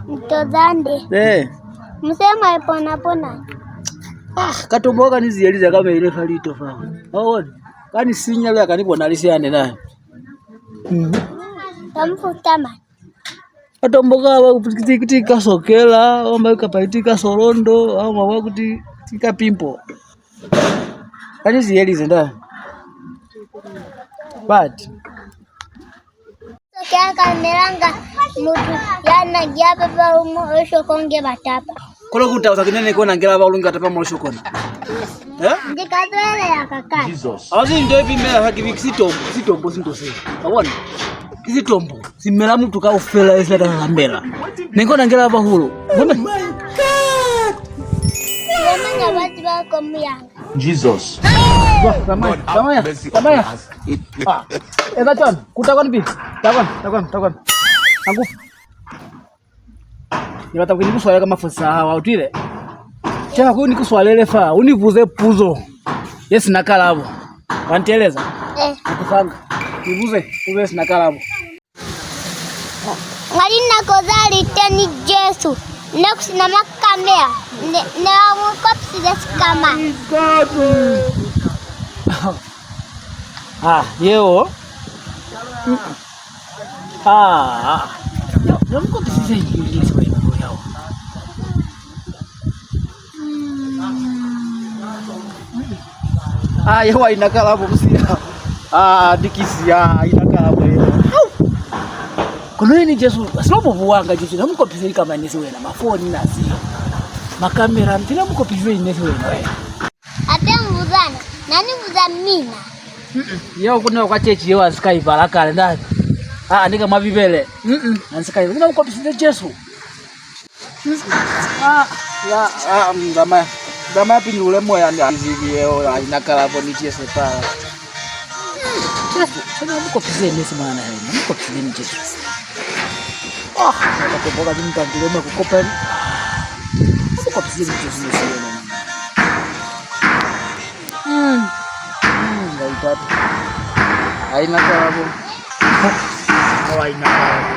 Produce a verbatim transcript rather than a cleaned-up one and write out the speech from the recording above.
Nto za nde. Musema ipona pona. Ah, katombo ka ni ziyeliza ka mele fa lito fa. Awon. Ka ni sinya le ka ni bona li siane na. Mhm. Kamufuta man. Katombo ka ba kuti, kuti ka sokela, amba kapa kuti ka solondo, amba ba kuti ka pimpo. Ka ni ziyelize nda. But. Sokela ka melanga mutu ya na ya papa umo o shokonge batapa. Kolo kuta usa kinene kona ngela ba ulunga tapa mo shokona. Eh? Ndi ka zwele ya kaka. Azi ndo ipi mela ha kibi sitombo, sitombo sinto se. Awon. Sitombo. Simela mutu kaufela esi la lambela. Nengona ngela bahulu. Ngombe. Oh my God! Wamanya bati ba komu yanga. Jesus. Zamaya, zamaya, zamaya. Ah, eza cwana. Kuta kwani pili. Ta kwani, ta kwani, ta kwani. Angu. Ni bata kuli ni ku swalele ka mafosi a hao, wa utwile? Cela kuli ni ku swalele fa, u ni buze puzo ye si na kalabo. Wa nteeleza? Eh. Ni ku fanga. Ni buze puzo ye si na kalabo. Mwa linako za li teñi Jesu, ne ku si na makamela, ne, ne ba mu kopisize sikama. Ah, yeo. Ah, ah. Ne mu kopisize Jesu wena yao. Ah, yeo haina kalabo, musiya. Ah, dikisi, ah, haina kalabo yeo. Au! Kono ini Jesu, silo bubuwanga Jesu, ne mu kopisize likamanisi wena, mafoni na si. Makamera, mpila mu kopisize ini si wena wena. Hape mubuzana, na ni buza mina. Mm-mm. Yeo kuna kwa chechi yeo a si ka i bala kale, nda. Ah, ni ka mwa Bibele. Mm-mm, a si ka i bala. Mina mu kopisize Jesu. Ah, ya, ah, mm, zamaya. Zamaya pili ule moya ni azibi yeo, haina kalabo ni Jesu pala. Jesu, sona mu kopisize nesi mwana yena, mu kopisize ni Jesu. Ah, ka kopoka ni mtandile mwe ku kopela. Mu kopisize ni Jesu nesi yena. Mm. Mm, nga itatu. Haina kalabo. Oh, haina kalabo.